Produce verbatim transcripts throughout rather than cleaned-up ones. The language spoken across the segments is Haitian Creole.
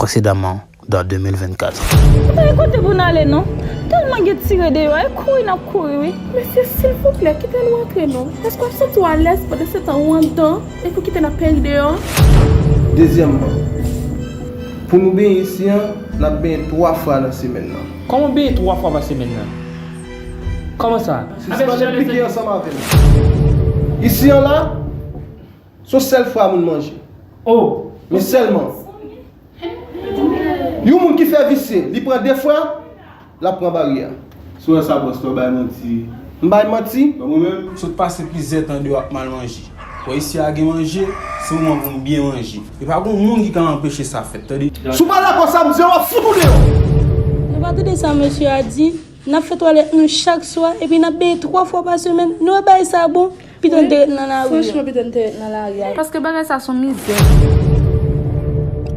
précédemment dans deux mille vingt-quatre. Ou pa gen kote pou n ale non. Tèlman gen tire deyò a, e kouri n ap kouri wi. Mesye, silvouplè, kite nou antre non. Èske w ap santi w alèz pandan se tan ou anndan, epi w kite n ap peri deyò? Dezyèmman, pou nou benyen isi an, n ap benyen twa fwa nan semèn nan. Kòman benyen twa fwa pa semèn nan? Kòman sa? Sispann enplike ansanm avè m. Isi an la, se yon sèl fwa moun manje. Oh! Men sèlman. Yon moun ki fè visye, li pran de fwa, l ap pran baryè. Si w wè sa, bòs la, w bay manti. M bay manti? Ban mwen menm. Sot pase plizyè tan deyò ap mal manje. Wè isi a gen manje, se moman pou m byen manje. E pa gon moun ki ka anpeche sa fèt, tande. Si w pa dakò sa m di an, w ap fout ou deyò. Nou pa tande sa mesye a di? N ap fè twalèt nou chak swa, epi n ap benyen twa fwa pa semèn. Nou wè bagay sa bon? Pito n te ret nan lari a. Franchman, pito n te ret nan lari a. Paske bagay sa se yon mizè.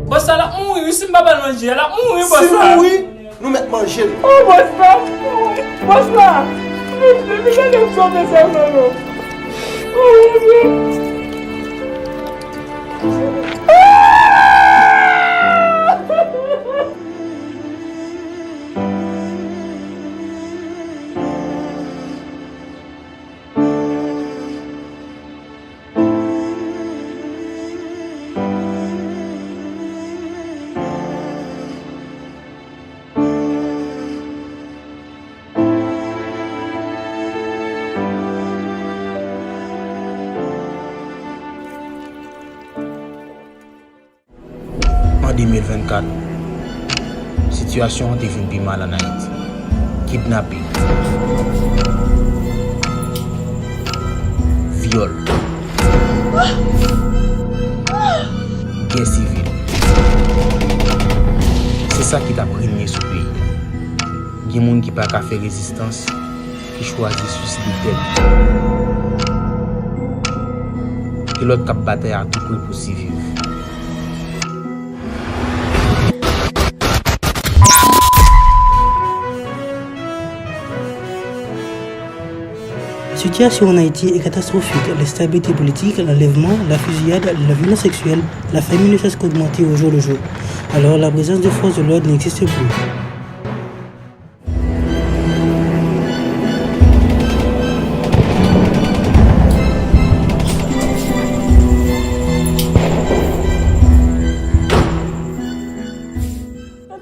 Bòs la, l ap mouri wi, si m pa ba l manje, l ap mouri, bòs la. Si l mouri, nou mèt manje l. Oh, bòs la, bòs la. Li, li, li gentan sove sèvèl nou. Oh, mon Dieu. An de mil vennkat, sitiyasyon an te vin pi mal ann Ayiti. Kidnaping, vyòl, gè sivil, se sa ki t ap renye sou peyi a. Gen moun ki pa ka fè rezistans, ki chwazi swiside tèt yo. Gen lòt k ap batay a tou pri pou siviv. Situation en Haïti est catastrophique. L'instabilité politique, l'enlèvement, la fusillade, la violence sexuelle, la famine ne cesse qu'augmenter au jour le jour. Alors la présence de forces de l'ordre n'existe plus.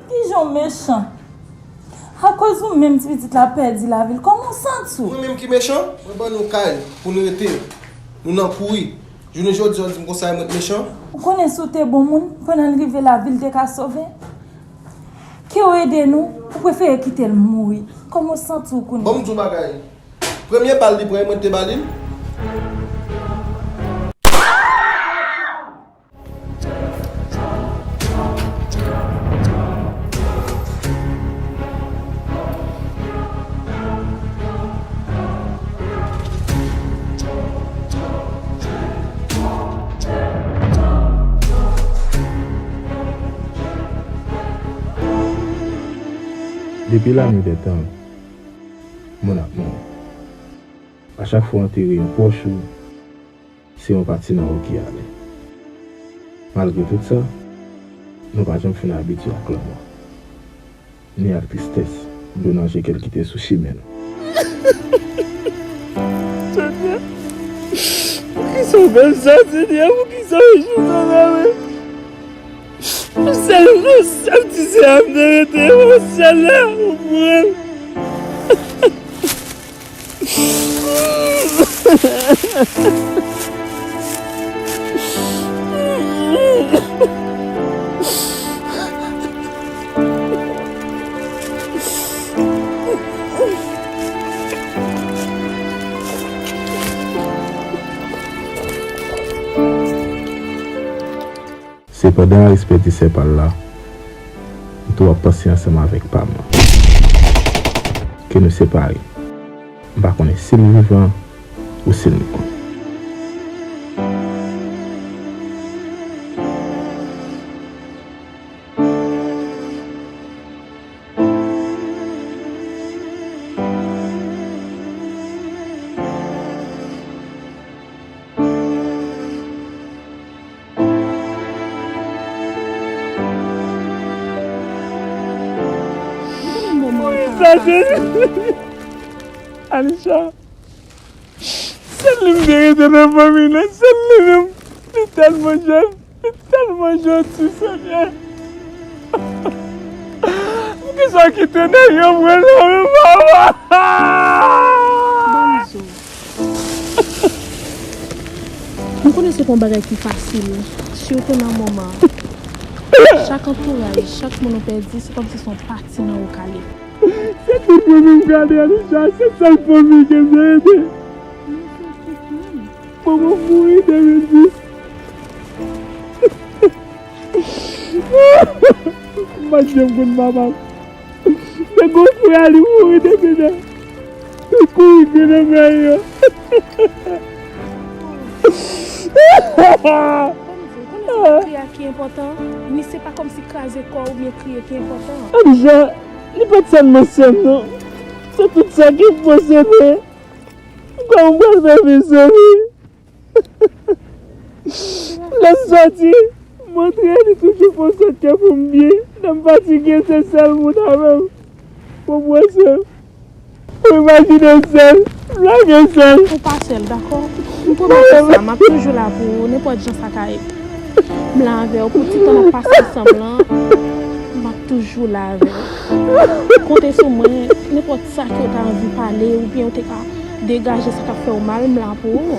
Kijan w mechan! Akoz ou menm ti pitit la pèdi lavi l, kòman w santi w? Mwen menm ki mechan? Mwen ban nou kay pou n rete. Nou nan kouri. Jounen jodi a, w di m konsa e mwen k mechan? Ou konnen si w te bon moun, pandan l rive la, vi l te ka sove? Ke w ede nou, ou prefere kite l mouri. Kòman w santi w kounye a? Ban m di w bagay. Premye bal li pran, e mwen k te ba li l. Depi lannuit dè tan, moun ap mouri. A chak fwa w antere yon pwòch ou, se yon pati nan ou ki ale. Malgre tout sa, nou pa janm fin abitye ak lanmò, ni ak tristès, dlo nan je ke l kite sou chimen nou. Senyè, poukisa w fè m sa, Senyè? Poukisa w jwenn sa la, wi? Yon sèl, yon sèl ti sè a m te rete, yon sèl la, ou pran l. Se pandan Aris pèdi sè pa l la, m tou ap panse ansanm avèk pa m lan. Ke nou separe. M pa konnen si l vivan ou si l mò. Sa se Alisha. Sèl li m te rete nan fanmi nan, sèl li menm. Li tèlman jèn, li tèlman janti, Senyè. Poukisa w kite nèg yo pran nan men papa? Bonjou. M konnen se pa yon bagay ki fasil, sitou nan moman. Chak antouraj, chak moun ou pèdi, se kòmsi se yon pati nan ou k ale. Se tout moun m gade, Alisha, se sèl fanmi ke m te rete. Manman m mouri de mil dis. M pa t janm konn papa m. Men gwo frè a, li mouri depi lè. Li kouri grenn anmè yo. Kòm di, ou konnen se pa kriye a ki enpòtan, ni se pa kòmsi kraze kò w oubyen kriye ki enpòtan. Alisha, li pa t sèlman sè m non. Se tout sa ki posede. Kòman m pral fè viv san li? Lè m sòti, m antre, li toujou fè yon sòt kè pou m byen. Lè m fatige, se sèl moun avè m. Bon, mwen sèl. Ou imajine sèl, lage sèl. Ou pa sèl, dakò? M pwomèt ou sa, m ap toujou la pou ou, nenpòt jan sa ka ye. M la avè w pou ti tan n ap pase ansanm lan. M ap toujou la avè w. Konte sou mwen, nenpòt sa ke w ta anvi pale oubyen w te ka degaje sa k ap fè w mal, m la pou ou.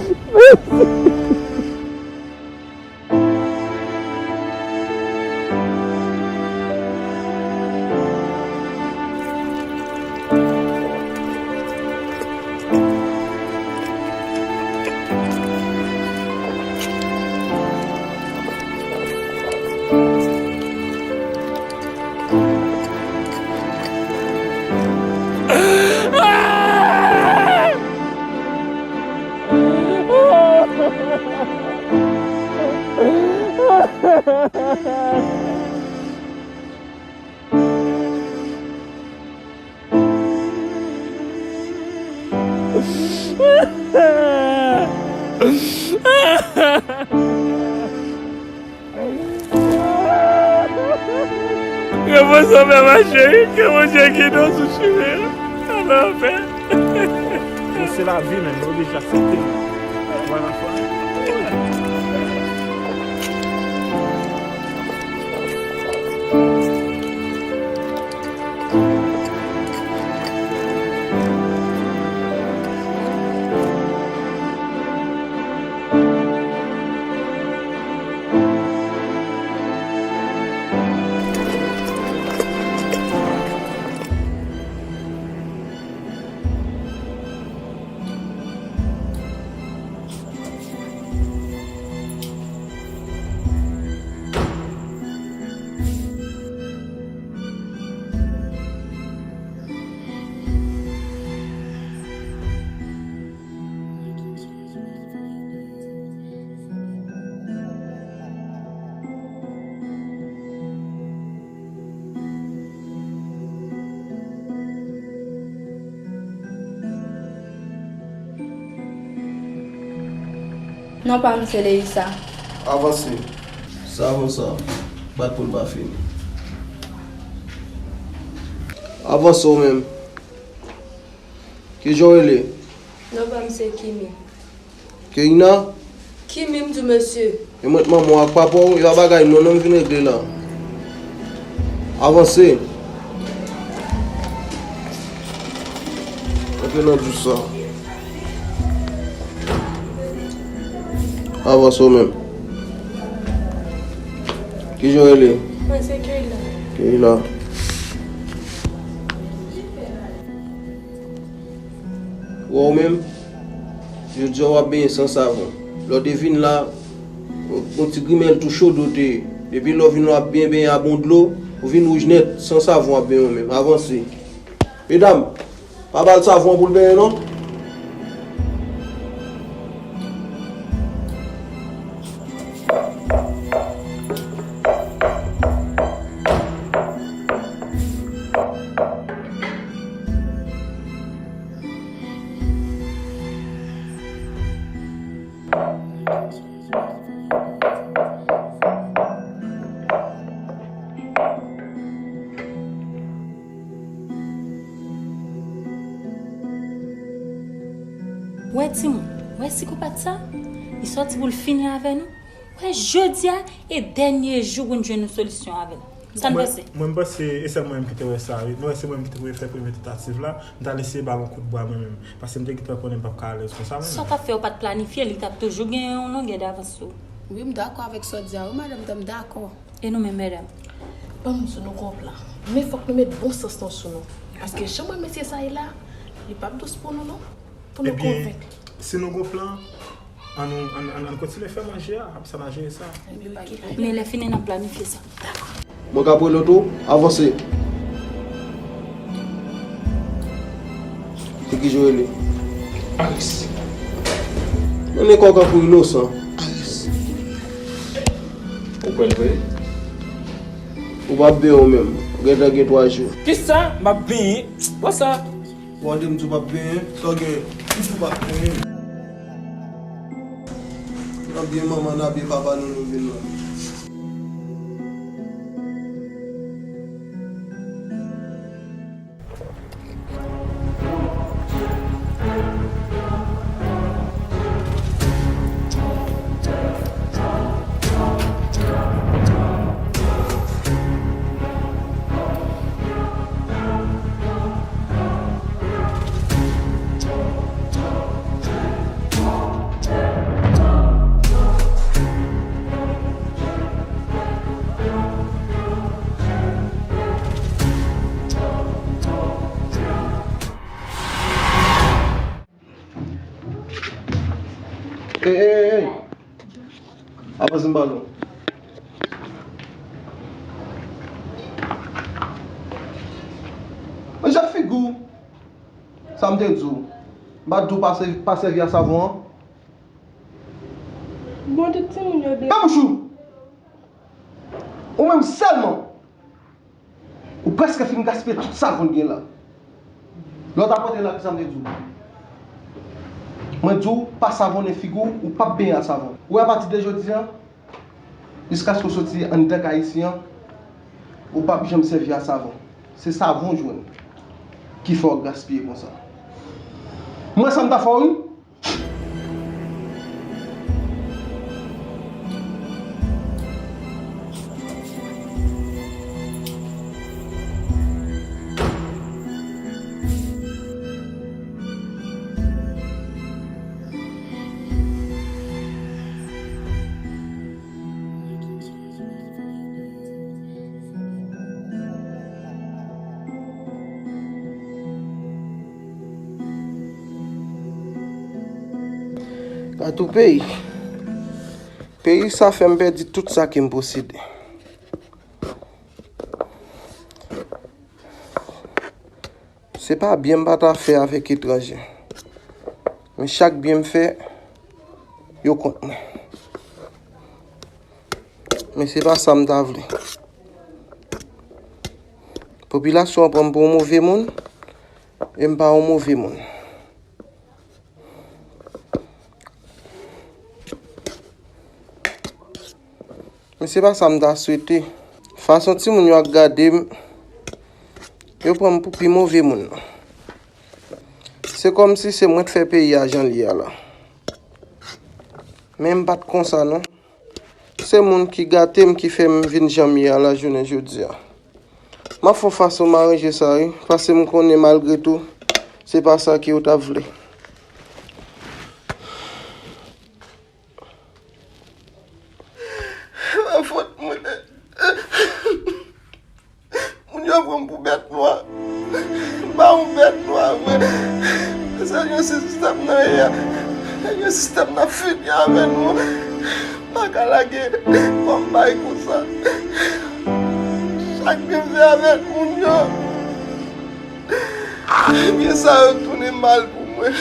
Repoze w, ma chérie, ke Bondye gide w sou chimen an. Al anpè. Bon, se lavi, menm, nou oblije aksepte l. Vwala, vwala. Non pa m se Leisa. Avanse. Sa avan sa. Bat pou l pa fini. Avanse w menm. Kijan w rele? Non pa m se Kimi. Keina? Kimi m di w mesye. E mwen t manman w ak papa w, e pa bagay non, non m vin regle la. Avanse. Antre nan djous sa. Avanse w menm. Kijan w rele? Mwen se Keila. Keila. Wè w menm, jodi a w ap benyen san savon. Lè w te vin la, yon ti grimèl tou cho dlo te ye. Depi lè w vin la w ap byen benyen ak bon dlo, ou vin wouj nèt, san savon w ap benyen w menm. Avanse. Medam, pa ba l savon an pou l benyen non. Sikopat sa, li sòti pou l fini avè nou. Wè, jodi a e dènye jou pou n jwenn yon solisyon avè l. Sa n panse? Mwen, mwen panse e sèl mwen menm ki te wè sa, wi. Nou wè, se mwen menm ki te fè premye tantativ la. M t al eseye ba l yon kout bra mwen menm. Paske m te gentan konnen m p ap ka alèz konsa mwen menm. Sa w t ap fè, ou pa t planifye, li t ap toujou gen yon longè davans sou ou. Wi, m dakò avèk sa w di a, wi, madanm, m dakò. E nou menm, medam? Ban m di nou gon plan. Men fòk nou met bon sans nou sou nou. Paske jan mwen mesye sa ye la, li p ap dous pou nou, non. Pou nou konvenk. Ebyen, si nou gon plan, ann, ann, ann, ann kontinye fè manje a, apre sa n a jere sa. Men lè fini, n ap planifye sa. Mwen ka pran nòt ou, avanse. Se ki jan w rele? Alex. Men nèg ou ka pou inosan. Alex. Ou kwè l vre? Ou p ap benyen ou menm. Ou gentan gen twa jou. Kisa m ap benyen? Wè sa? Ou tande m di w p ap benyen? Sa w gen? M di w p ap benyen. N ap byen manman, n ap byen papa nou, nou vin la. Ey, ey, ey, ey! Avanse m pale w. Manje figi w. Sa m te di w. M pa t di w pa sèvi, pa sèvi a savon an? Bon, tout timoun yo de. Fè bouch ou! Ou menm sèlman! Ou prèske fin gaspiye tout savon l gen la. Lè w t ap rantre la, kisa m te di w? Mwen di w, pa savonnen figi w, ou p ap benyen a savon. Ou wè, apati de jodi a, jiskaske w soti anndan kay isi an, ou p ap janm sèvi a savon. Se savon w jwenn ki fè w gaspiye konsa. Mwen, sa m ta fè w, wi. Gad yon peyi. Peyi sa fè m pèdi tout sa ke m posede. Se pa byen m pa ta fè avèk etranje. Men chak byen m fè, yo kont mwen. Men se pa sa m ta vle. Popilasyon an pran m pou yon move moun, e m pa yon move moun. Men se pa sa m ta swete. Fason timoun yo ap gade m, yo pran m pou pi move moun nan. Se kòmsi se mwen k fè peyi a jan l ye a la. Men m pa t konsa non. Se moun ki gate m ki fè m vin jan m ye a la jounen jodi a. M ap fè yon fason m aranje sa wi, paske m konnen malgre tou, se pa sa ke yo t ap vle. Se pa fòt mwen. Moun yo pran m pou bèt nwa. M pa yon bèt nwa vre. Se yon sistèm nan ye a. Se yon sistèm nan fini avè nou. M pa ka lage kò m bay konsa. Sa k rive avèk moun yo. Byen sa yo tounen mal pou mwen.